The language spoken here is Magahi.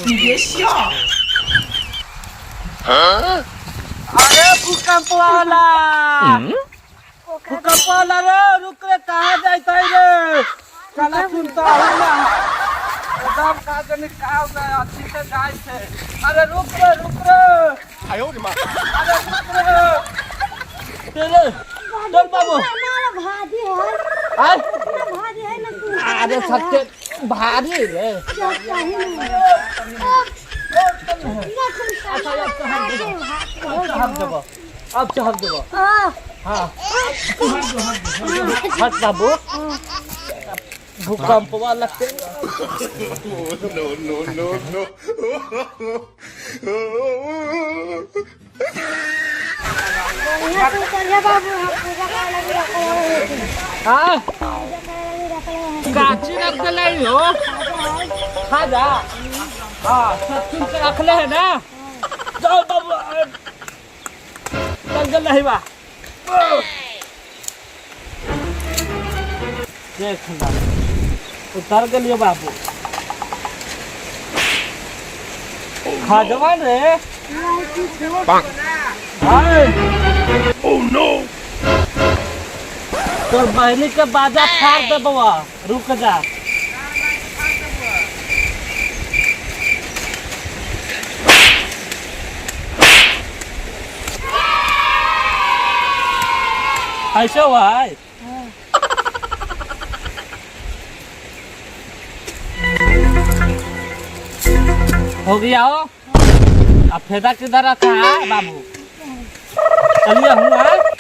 你别笑。 अरे भूकंप वाला, भूकंप वाला रे, रुक रे, कहाँ जाता है रे? चला सुनता हूँ ना, एकदम कहाँ जाने कहाँ हो गया, अच्छी से जाए थे। अरे रुक रे, रुक रे। 哎呦我的妈！ अरे रुक रे, तेरे चल बाबू। भारी है। आय। इतना भारी है ना तू। अरे सत्य भारी रे। अच्छा, अब चढ़ देबो, अब चढ़ देबो। हाँ, हट बाबू, भूकंप वाला लगते। No no no no! बाबू, हम पूजा करे लगी रखले हो। हाँ। पूजा करे लगी रखले हो। काची रख ले हो खाजा। हाँ, सब चुन के रख ले है ना। जाओ बाबू, चल चल नहीं बा, देख ना, उतर गेलियो बाबू। खाजवान रे। हाय। Oh no! तोर बहनी के बाजा फाड़ दे बउआ, रुक जा। ऐसे हुआ है। हो गया हो। अब फेदा किधर रखा है बाबू? चलिए, हुआ।